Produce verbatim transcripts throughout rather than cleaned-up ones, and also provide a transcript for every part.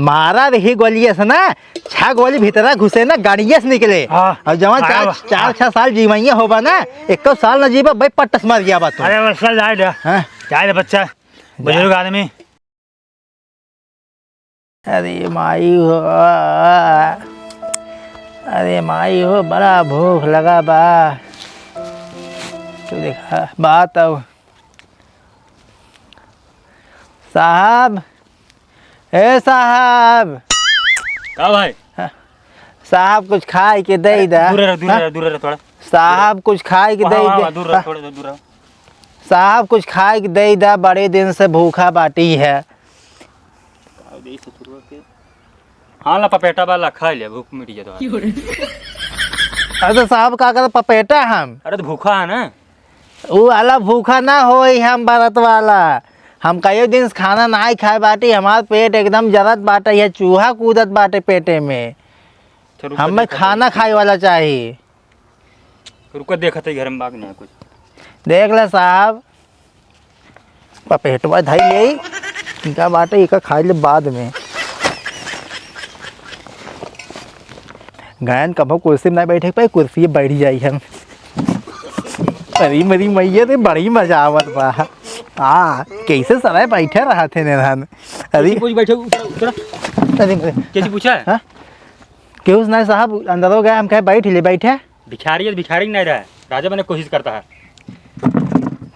मारा रही गोलिये से ना, छह गोली भीतरा घुसे ना, गाड़िये से निकले। हाँ। और जवान अरे चार, वाह। चार छह साल जीवइये होबा ना, एको साल ना जीबा, भाई पट्ट से मर गया बा तू। अरे बच्चा, जाए दे। हाँ। जाए दे बच्चा, जा। बुजुर्ग आदमी। अरे माई हो, अरे माई हो, बड़ा भूख लगा बा। तू देखा, बात अब। साहब, ए साहब। का भाई? हाँ, साहब, कुछ खाए के दे अरे, दा। दूर रह, दूर हाँ? रह, दूर रह थोड़ा। साहब, कुछ खाए के वाह, दे वाह, दे। वाह, दूर रह, हाँ? थोड़ा दूर रह। साहब, कुछ खाए के दे दा, बड़े दिन से भूखा बाटी है। का दे ससुरवा के? हाँ, ला पपेटा वाला खा ले, भूख मिट जाए तो। अरे तो साहब, का करत पपेटा हम? अरे तो भूखा है ना। ऊ वाला भूखा ना होई हम बरत वाला। हम कई दिन से खाना नाई खाए बाटी, हमार पेट एकदम जरत बाटे, ये चूहा कूदत बाटे पेटे में। अच्छा, रुको, हमें देखत खाना हई। खाए वाला चाही। रुको, देखत हई घर में बाग नहीं कुछ। देख ले साहब, पपेटवा धई ले, इनका बाटे, इका खाई ले बाद में। गयन कभो कुर्सी में नहीं बैठे पाए, कुर्सी बैठ जाई हम। अरे मरी मैया रे, बड़ी मजा आवत बा। हाँ, कैसे सराय बैठे रहत है नेरहन। अरे कैसे पूछ बैठे, उतरा, उतरा। अरे मरे। कैसे पूछा है? हाँ? केहू से नहीं साहब, अंदर हो गया, हम कहे बैठ ले, बैठे। भिखारी है, भिखारी नहीं रहा है। राजा बने कोशिश करता है।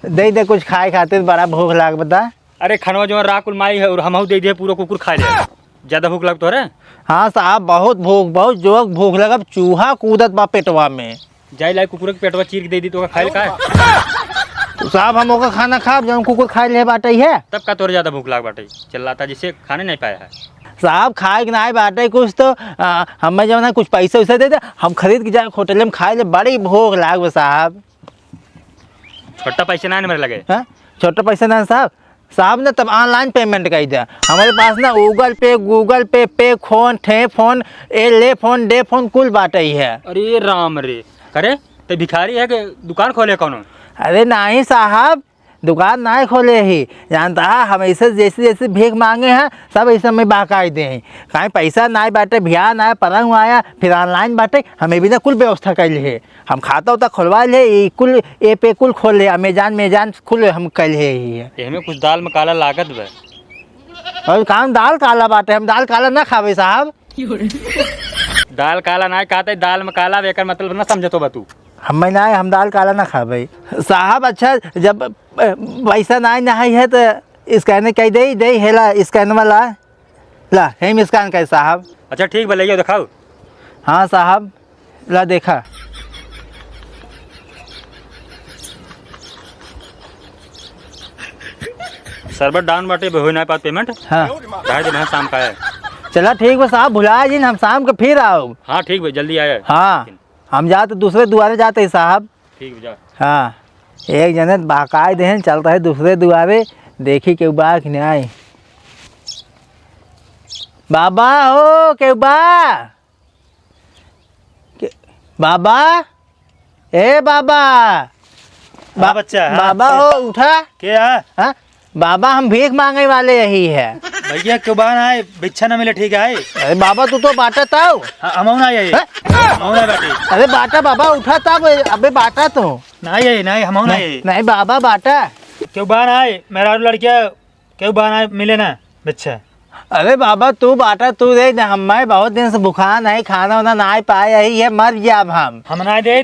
दे दे कुछ खाए खातिर, बड़ा भूख लाग बता। अरे खनवा जो राकुल माई है और हमहू दे दे, पूरा कुकुर खा ले। ज्यादा भूख लाग तोहरे? हाँ साहब, बहुत भूख, बहुत जोर भूख लगा, चूहा कूदत बा पेटवा में। जाई लाई कुकुर के पेटवा चीर के दे दी तो ओका खाइल का? तो साहब, हम ओका खाना खाब जौन कुकुर खाए ले बाटे है। तब का तोरे ज्यादा भूख लाग बाटे? चिल्लाता जैसे खाने नहीं पाया है। साहब, खाए के नाई बाटे कुछ तो, आ, हमें जौन है कुछ पैसे वैसे दे दे, हम खरीद के जाए होटल में खाए ले, बड़ी भूख लाग बा साहब। छोटा पैसे ना मेरे लगे। हाँ? छोटा पैसा ना साहब, साहब ना तब online payment कर दे। हमारे पास ना Google Pay, Google Pay, पे फोन, ठे फोन, ए ले फोन, डे फोन कुल बाटे ही है। अरे राम रे, करे ते भिखारी है कि दुकान खोले कौनो? अरे नहीं साहब, दुकान नहीं खोले ही, जानता है हम ऐसे जैसे जैसे भीख मांगे हैं सब ऐसे में बहकाई दे हैं। कहीं पैसा नहीं बाटे, भैया नहीं परंग आया, फिर online बाटे, हमें भी ना कुल व्यवस्था कर ले। हम खाता उता खोलवा ले, ई कुल app कुल खोल ले, Amazon मेजान कुल हम कल है ही है। एहमे कुछ दाल में काला लागत बा। और काम दाल काला बाटे, हम दाल काला ना खावे साहब। दाल काला ना खाते, दाल में काला बा, एकर मतलब ना समझत हो बा तू। हम ना, हम दाल काला ना खावे साहब। अच्छा, जब अ, पैसा ना ना है तो scan कह दे, दे हेला scan वाला। ला, हेम scan कर साहब। अच्छा ठीक बा, ले आओ, दिखाओ। हाँ साहब, ला देखा। Server down बाटे, हो ना पात payment। हाँ। ढाई दिन है शाम का है। चला ठीक बा साहब, भुला जिन, हम शाम के फिर आओ। हाँ ठीक बा, जल्दी आया। हाँ, हम जाते दूसरे दुआरे जाते हैं साहब। ठीक बा, जा। हाँ, एक जने बहकाए देहन, चलता है दूसरे दुआरे, देखी केहू बा कि नाई। बाबा हो, केहू बा? के, बाबा, ए बाबा। हाँ बच्चा, हाँ। बाबा हो, उठा। के है? हाँ? बाबा, हम भीख मांगे वाले यही है। भैया, केहू बा ना आए, भिक्षा ना मिले, ठीक है? अरे बाबा, तू तो बाटा ताऊ। हाँ, हमहू ना आए। हैं? हमहू ना बाटी। अरे बाटा बाबा, उठा तब, अबे बाटा तो। नहीं आए, नहीं, हमहू ना नहीं, आए। नहीं बाबा, बाटा। केहू बा ना आए, मेरा लड़किया, केहू बा ना आए, मिले ना भिक्षा। अरे बाबा, तू बाटा, तू दे दे, हम, मैं बहुत दिन से भुखान है, खाना वाना ना पाए, यही है, मर जाब हम। हम ना दे,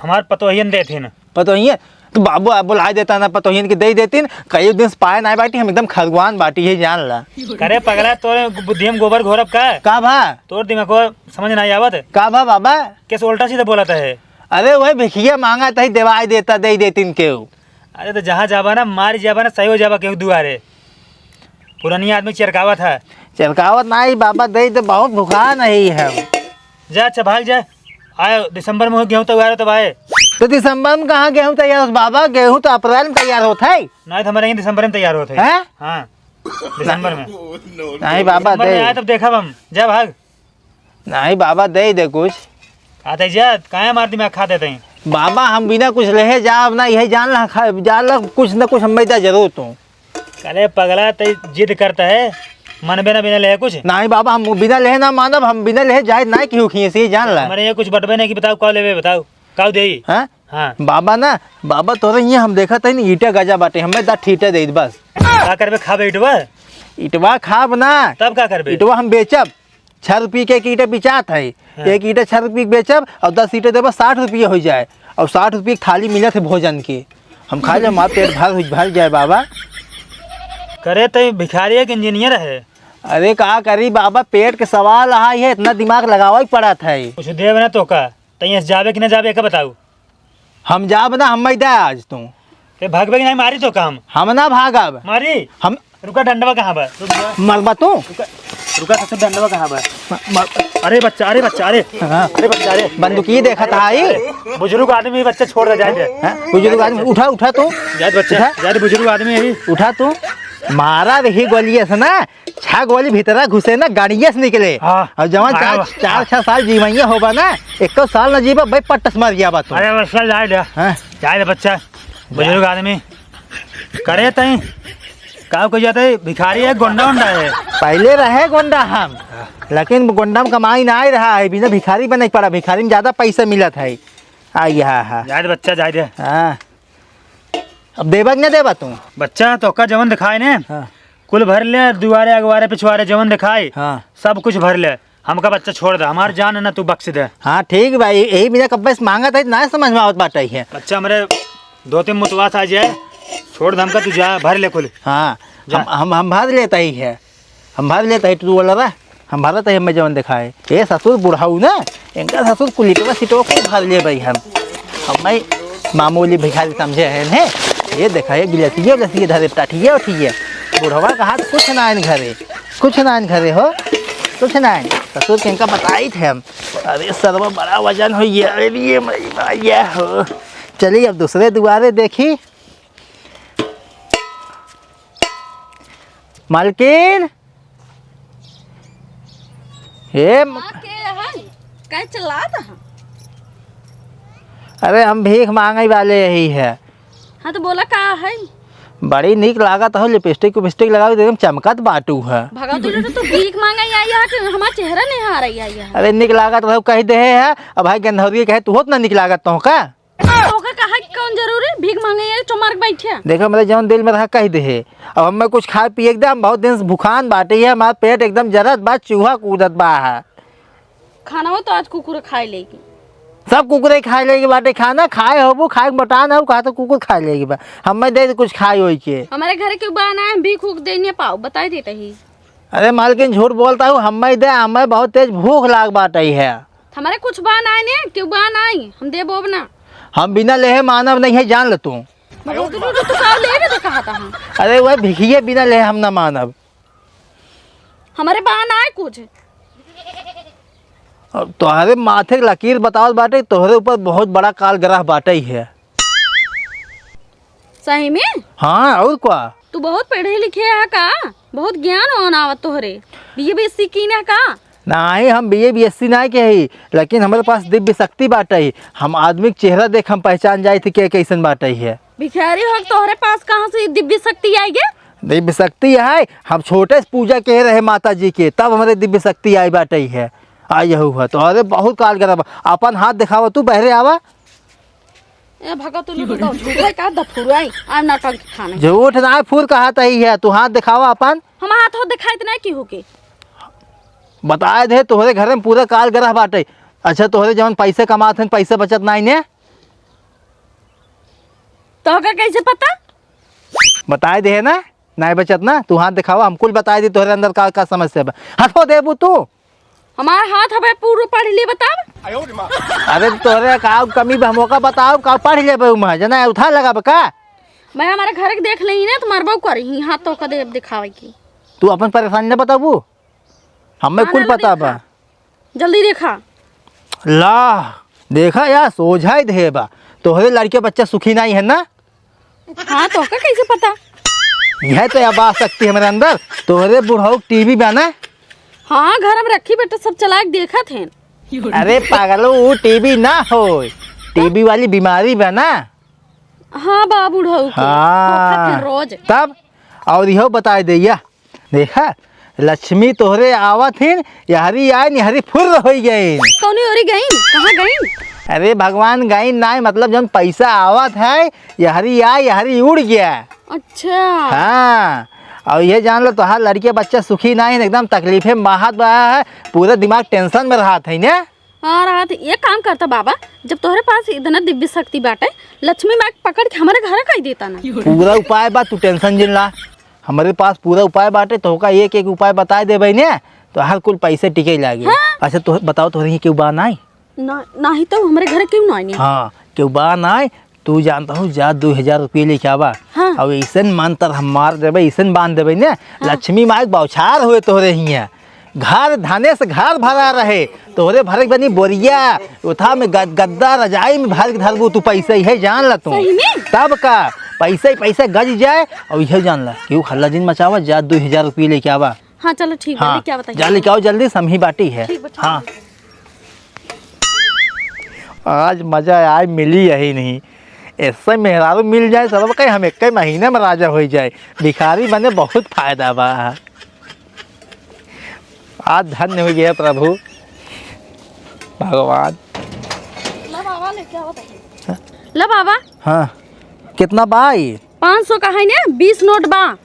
हमार पतोहियन देथिन। पतोहियन? तो बाबू आप बुलाए देता ना, पतोहियन के दे देतिन। कई दिन से पाए ना बाटी, हम एकदम खरगुआन बाटी, ये जान ला। करे पगला, तोरे बुद्धि में गोबर घोरब का? का भा? तोर दिमाग को समझ ना आवत। का भा बाबा? कैसे उल्टा सीधा बोलत है? अरे वही भिखिया मांगा तही देवाई देता, दे देतिन केहू। अरे तो जहाँ जाबा ना, मारी जाबा ना, सही हो जाबा केहू दुआरे। पुरानी आदमी चरकावत है। चरकावत ना ही बाबा, दे दे, बहुत भुखान ही हम। जा, अच्छा, भाग जा। आए, दिसंबर में हो गेहूं तैयार हो तब आए। तो दिसंबर में कहाँ गेहूं तैयार होत बाबा? गेहूं तो अप्रैल में तैयार होत है। नहीं, तो हमारे यहाँ दिसंबर में तैयार होत है। हैं? हाँ, दिसंबर में। नहीं बाबा, दिसंबर में दे। आए तब देखब हम। जा भाग। नहीं बाबा, दे दे कुछ। आते जा, काहे हमार दिमाग खा देते हैं? बाबा, हम बिना कुछ रहे जाब ना, यही जान ला, खा, जान ला, कुछ न कुछ हमें तो जरूरत हो। अरे पगला, ते जिद करता है, मानबे ना बिना लेहे कुछ? नाहीं बाबा, हम बिना लेहे ना मानब, हम बिना लेहे जाए ना केहू खिए से, जान ला। हमरे यहाँ कुछ बटबे नहीं कि बताओ, का लेबे, बताओ, का देई? हाँ? हाँ। बाबा ना, बाबा तोरे हियाँ हम देखत है ना, ईंटा गजा बाटे, हमें दा ठीटे दे बस। का करबे, खाबे ईंटवा? ईंटवा खाब ना। तब का करबे? ईंटवा हम बेचब। छह रुपये के एक ईंटा बिचात है। हाँ। एक ईंटा छह रुपये के बेचब और दस ईंटा देबा, साठ रुपये हो जाए। और साठ रुपये की थाली मिलत है भोजन की, हम खा ले, हमार पेट भर, भर जाए बाबा। करे तो भिखारी है कि इंजीनियर है? अरे का करी बाबा, पेट के सवाल आहा है, इतना दिमाग लगावा ही पड़त है। कुछ देब ना तो का, तैं से जाबे कि ना जाबे, एका बताऊ। हम जाब ना, हम मैदा आज तू। ए, भागबे कि नहीं, मारी तो काम। हम ना भागब। मारी? हम रुका, डंडवा कहाँ बा? मरबा तू? रुका, रुका, ससुर, डंडवा कहाँ बा? म-, मर- अरे बच्चा, अरे बच्चा, अरे। हाँ। अरे बच्चा, अरे। बंदूकी देखत है। अरे, बुजुर्ग आदमी, बच्चा छोड़ दे, जाए दे। हाँ? बुजुर्ग आदमी, उठा, उठा तू। जाए दे बच्चा, उठा। जाए दे, बुजुर्ग आदमी है। उठा तू। मारा रही गोलिये से ना, छह गोली भीतरा घुसे ना, गाड़िये से निकले। हाँ। और जवान हाँ, चार, हाँ। चार छह साल जीवइया होबा ना, एको साल ना जीबा, भाई पट्टस मर गया बा तू। अरे बच्चा, जाए दे। हाँ। जाए दे बच्चा, बुजुर्ग आदमी। करे तई, का कोई जाते भिखारी है, गोंडा वोंडा है? पहले रहे गोंडा हम, लेकिन गोंडा में कमाई ना आए रहा है, बिना भिखारी बने के पड़ा, भिखारी में ज्यादा पैसा मिलत है। आ, यहाँ, हाँ। जाए दे बच्चा, जाए दे। हाँ। अब देबा कि ना देबा तू? बच्चा, तोका जवन दिखाए ने, हाँ। कुल भर ले, दुआरे, अगवारे, पिछवारे जवन दिखाए, हाँ। सब कुछ भर ले। हमका बच्चा छोड़ दे, हमार जान ना तू बख्श दे। हाँ, ठीक बा, यही बिना कब्बे से मांगत है, ना समझ में आवत बाटे है। बच्चा, हमरे धोती में मुतवास आ जाए, छोड़ दे हमका, तू जा, भर ले कुल। हाँ, जा। हम, हम, हम भर लेता ही है, हम भर लेता ही, तू बोला बा, हम भरत है, हमें जवन दिखाए। ए ससुर बुढ़ाऊ ना, इनका ससुर कुलिटवा सिटवा को भर ले भाई हम। हमें मामूली भिखारी समझे हैं, हैं? ये देखा, ये गिलसिए, उलसिए धरे, टाठिए, उठिए। बुढ़वा कहा तो कुछ ना आइन घरे, कुछ ना आइन घरे हो, कुछ ना आइन। ससुर के इनका बताई थे हम। अरे सरवा बड़ा वजन हो ये, अरे ये मरी बा, ये हो। चलिए अब दूसरे दुआरे देखी। मालकिन, हे म- हाँ, के है? काहे चिल्लात ह? अरे, हम भीख मांगे वाले यही है। हाँ, तो बोला, का है? बड़ी नीक लागत हो, लिपस्टिक उपिस्टिक लगाओ, एकदम चमकत बाटू है। भगा तू, तो तू भीख मांगे आई है कि हमार चेहरा निहारे आई है? अरे, नीक लागत हो, कह दे है। अब भाई गंधौरी कहे, तू होत ना नीक लागत हो का? ओकर कहा के कौन जरूरी? भीख मांगे ये चुमार के बैठे। देखो, मतलब, जौन दिल में रहा, कह दे है। अब हमें कुछ खाए पिए के दे, हम बहुत दिन से भुखान बाटे है, हमार पेट एकदम जरत बा, चूहा कूदत बा है। खाना हो तो आज कुकुर खाए लेगी। सब कुकुरे खाए लेगी बाटे खाना, खाए होबू, खाए के मोटान हो, कहा तो कुकुर खाए लेगी बा। हमें दे दे कुछ खाए होई के। हमारे घर के बा ना, हम भीख उख दे नहीं पाओ, बताई देता ही। अरे मालकिन, झूठ बोलता हूँ, हमें दे, हमें बहुत तेज भूख लाग बाटे है। हमारे कुछ बा नाई ने, केहू बा नाई, हम देबो अब ना। हम बिना लेहे मानब नहीं है, जान ले तू। मगर तू, तू, तू का लेबे तो कहा था हम? अरे वह भिखिए बिना लेहे हम ना मानब। हमारे बा नाई कुछ। अब तोहरे माथे के लकीर बतावत बाटे, तोहरे ऊपर बहुत बड़ा काल ग्रह बाटे है। सही में? हाँ, और का? तू बहुत पढ़े लिखे है का? बहुत ज्ञान वान आवत तोहरे। बीए बीएससी कीन है का? नाही, हम बीए बीएससी नाही के ही, लेकिन हमरे पास दिव्य शक्ति बाटे। हम आदमी के चेहरा देख हम पहचान जाए थे के कैसन बाटे है। भिखारी हो, तोहरे पास कहाँ से दिव्य शक्ति आई गे? दिव्य शक्ति है, हम छोटे से पूजा के रहे माता जी के, तब हमरे दिव्य शक्ति आई बाटे है। आई यहू है, तोहरे बहुत काल गरब। अपन हाथ दिखावा, तू बहरे आवा। ए भगत, तू लोग तो झूठ है का दफुराई? आ नौटंकी खाने। झूठ ना, फूल का हाथ आई है, तू हाथ दिखावा अपन। हम हाथ हो दिखाइत नहीं की हो के। बताए दे, तोहरे घर में पूरा काल ग्रह बाटे। अच्छा, तोहरे जवन पैसे कमात हैं, पैसे बचत नहीं ने? तोहका कैसे पता? बताए दे ना, नहीं बचत ना, तू हाथ दिखावा, हम कुल बताए दे तोहरे अंदर का, का समस्या बा। हथो देबू तू। हमार हाथ हवे पूरा पढ़ ले, बताब। अरे तोहरे का कमी बा, हमका बताओ, का पढ़ लेबे उमा, जना उठा लगाब का? मैं हमारे घर के देख लेही ना, तुम्हार बहू करही हाथ तो कदे दिखावे की। तू अपन परेशानी ना बताबू, हमें खाना कुल ना पता देखा। बा। जल्दी देखा। ला, देखा यार, सोझाई दे बा। तोहरे लड़के बच्चा सुखी नहीं है ना? हाँ, तोहका कैसे पता? यह तो अब आ सकती है मेरे अंदर। तोहरे बुढ़ऊ टीवी बा ना? हाँ, घर में रखी बेटा, सब चला के देखत हैं। अरे पागलो, वो टीवी ना हो, टीवी वाली बीमारी बा ना। हाँ बा बुढ़ऊ के, हाँ। होखत है रोज। तब और इहो बताए दे या, देखा, लक्ष्मी तोहरे आवत हिन, यहरी आइन, यहरी फुर्र होइ गइन। कौनी ओरी गइन? कहाँ गइन? अरे भगवान, गइन नाय, मतलब जौन पैसा आवत है, यहरी आय, यहरी उड़ गया। अच्छा। हाँ, और ये जान लो, तोहार लड़के बच्चा सुखी नाय है, एकदम तकलीफे में बाहत बा है, पूरा दिमाग tension में रहत है ने। हाँ, रहत है। एक काम करता बाबा, जब तोहरे पास इतना दिव्य शक्ति बाटे, लक्ष्मी माई के पकड़ के हमारे घर कई देता ना। पूरा उपाय बा, तू tension जिन ला। हमरे पास पूरा उपाय बाटे, तोहका एक एक उपाय बताए देबे ने, तो हर कुल पैसे टिके लागे। हाँ। अच्छा, तो बताओ, तोहरे ही केहू बा नाई? ना, नाही तो हमरे घर केहू नाई ने। हाँ, केहू बा नाई, तू जानता हूँ, जा दो हजार रुपये लेके आवा। हाँ। अब ऐसन मंत्र हम मार देबे, ऐसन बांध देबे ने, हाँ। लक्ष्मी माई के बौछार हुए तोहरे हियाँ। घर धने से घर भरा रहे, तोहरे भरे के बनी बोरिया, उठा में गद-, गद्दा रजाई में भर के धरबू तू पैसे, इहे जान ला तू। सही में? तब का, पैसे ही पैसे गज जाए, और इहे जान ला, केहू हल्ला जिन मचावा, जा दो हजार रुपये लेके आवा। हाँ, चलो ठीक बा, हाँ, लेके आवा तनी। जा लेके आओ जल्दी, समही बाटी है। ठीक बा, ठीक हाँ। बा। आज मजा आए, मिली यही नहीं, ऐसे मेहरारू मिल जाए सब कहीं, हम एक महीने में राजा हो जाए। भिखारी बने बहुत फायदा बा। आज धन्य हो गया प्रभु भगवान। ला बाबा, लेके आवा तनी। ला बाबा। हाँ, कितना बा ई? पाँच सौ का है ने, बीस नोट बा।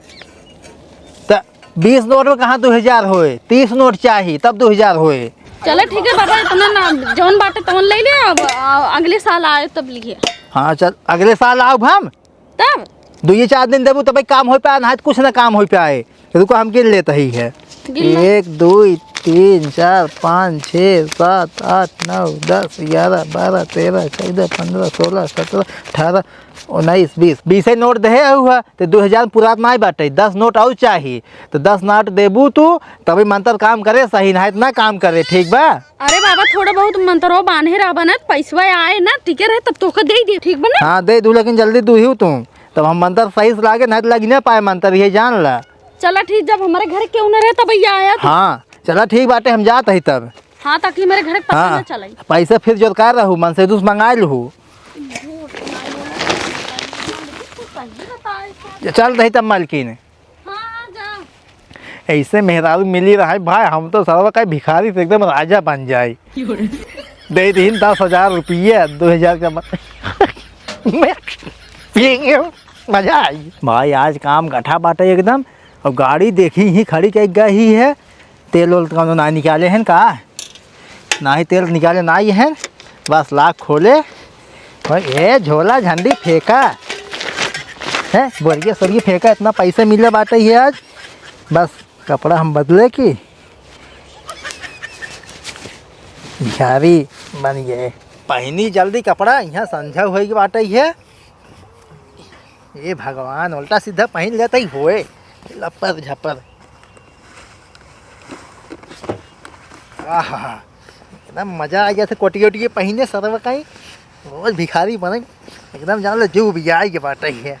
त बीस नोट में कहाँ दो हजार होए? तीस नोट चाही, तब दो हजार होए। चलो ठीक है बाबा, इतना ना, जौन बाटे तौन ले ले, अब, आ, अगले साल आए तब लिए। हाँ, चल, अगले साल आउब हम। तब? दुइये चार दिन देबू, तब काम हो पाए, ना तो कुछ ना काम हो पाए। रुको, हम गिन लेते ही है। गिन लो। एक, दो, तीन, चार, पाँच, छः, सात, आठ, नौ, दस, ग्यारह, बारह, तेरह, चौदह, पन्द्रह, सोलह, सत्रह, अठारह, उन्नीस, बीस, बीसे नोट देहे हुआ, तो दो हजार पुरात नाई बाटे, दस नोट और चाही, तो दस नोट देबू तू, तभी मंत्र काम करे, सही ना है, इतना काम करे, ठीक बा? अरे बाबा, थोड़ा बहुत मंत्रो बान्हे रहबा ना, पैसवा आए ना, टिके रहे, तब तोके दे दे, ठीक बा ना? हाँ, दे दू, लेकिन जल्दी दू ही तू, तब हम मंत्र सही से लागे, नहीं तो लगी ना पाए मंत्र, ये जान ला। चला ठीक, जब हमारे घर केहू ना रहे, तब ये आया तू। हाँ, चला ठीक बाटे, हम जात ही तब। हाँ, ताकि मेरे घर पता हाँ, ना चले। पैसा फिर जोरकार रहू, मन से दूस मंगाए लहू। झूठ, नहीं बोला, नहीं बोला, नहीं बोला, सही बताए तो। चल रही तब मालकिन। हाँ, हाँ, जा। ऐसे मेहरारू मिली रहा है भाई, हम तो सरवा का भिखारी से एकदम राजा बन जाए। दे दीन दस हजार रुपये, दो हजार का म-, मैं पिएंगे, मजा आई। भाई, आज काम गठा बाटे एकदम। और गाड़ी देखी ही खड़ी कई गई है, तेल ओल कौनो ना निकाले हैं का? नाही तेल निकाले नाही है, बस लाख खोले। और ये झोला झंडी फेंका है, बोरिया सोरिया फेंका, इतना पैसा मिले बाटे ही आज। बस कपड़ा हम बदले की भिखारी बन गए। पहनी जल्दी कपड़ा, यहाँ संझा होई के बाटे ही है। ए भगवान, उल्टा सीधा पहिन लेत ही होए, लपर झपर। आहा, एकदम मजा आ गया था कोटिया ओटिया पहिने सरवा काई। रोज भिखारी बने, एकदम जान लो जीव उबियाई के बाटे ही है।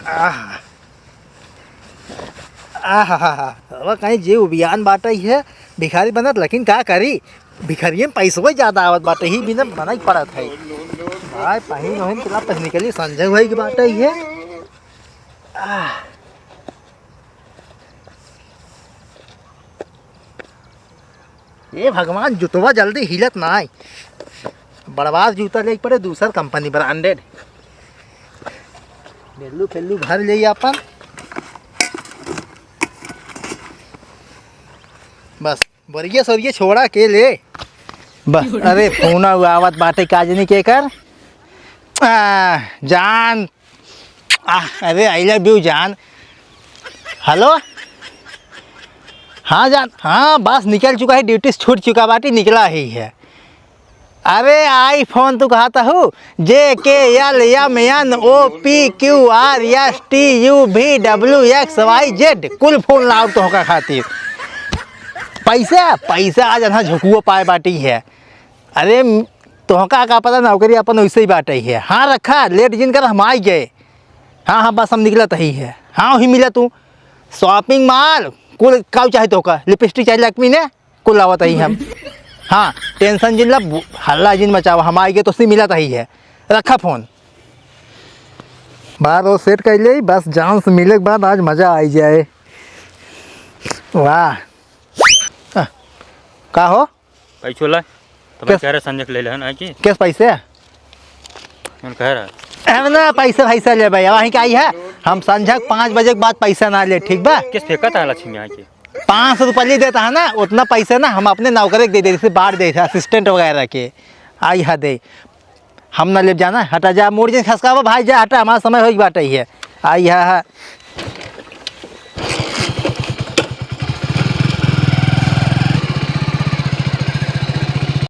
आहा। आहा, अब कहीं जे उबियान बाटे ही है, भिखारी बनत, लेकिन का करी, भिखारिये में पैसवा ज्यादा आवत बाटे, ही बिना बनाई पड़त है। भाई, पहिन ओहिन के ला पहिन निकली, संझा होई के बाटे ही है। आह। ए भगवान, जुतवा जल्दी हिलत नाई। बड़वार जूता लेके पड़े, दूसर कंपनी branded। बेल्लू फेल्लू भर ले अपन। बस, बोरिया सोरिया छोड़ा के ले। बस, अरे फोन आवत बाटे, काजनी के कर। आ, जान आ, अरे, I love you जान। हेलो। हाँ जान, हाँ, बस निकल चुका है, ड्यूटी से छूट चुका बाटी, निकला ही है। अरे, iPhone तू कहत हू, J K L M N O P Q R S T U V W X Y Z, कुल फोन लाउब तोहका खातिर। पैसा, पैसा आज अनहा झोंकुओ पाए बाटी है। अरे, तोहका का पता, नौकरी अपन वैसे ही बाटे ही है। हाँ, रखा, लेट जिन कर, हम आई गए। हाँ, हाँ, बस हम निकलत ही है। हाँ, वही मिला तू। Shopping mall, कुल काऊ चाहे तोहका, lipstick चाहे Lakme ने, कुल लावत ही हम। हाँ, tension जिन ला, बु-, हल्ला जिन मचावा, हम आई गए तो उससे मिलत ही है। रखा फोन। बार वो सेट कर ले, बस जान से मिले के बाद आज मजा आई जाए। वाह। आ, का हो? पैसो ला। तो मैं कह रहा संजय के ले लेहन, है कि? किस पैसे? हम कह रहा। हम ना पैसा, पैसा ले भाई, वहीं का आई है। हम संझा के पाँच बजे के बाद पैसा ना ले, ठीक बा? किस फेंका था लक्ष्मी यहाँ के? पाँच सौ रुपये देता है ना, उतना पैसा ना हम अपने नौकरे के दे देते, जैसे बांट देते, असिस्टेंट वगैरह के। आई है दे, हम ना ले जाना, हटा जा, मूड़ जिन खसकावा भाई, जा हटा, हमारा समय हो बाटे ही है। आई है, है।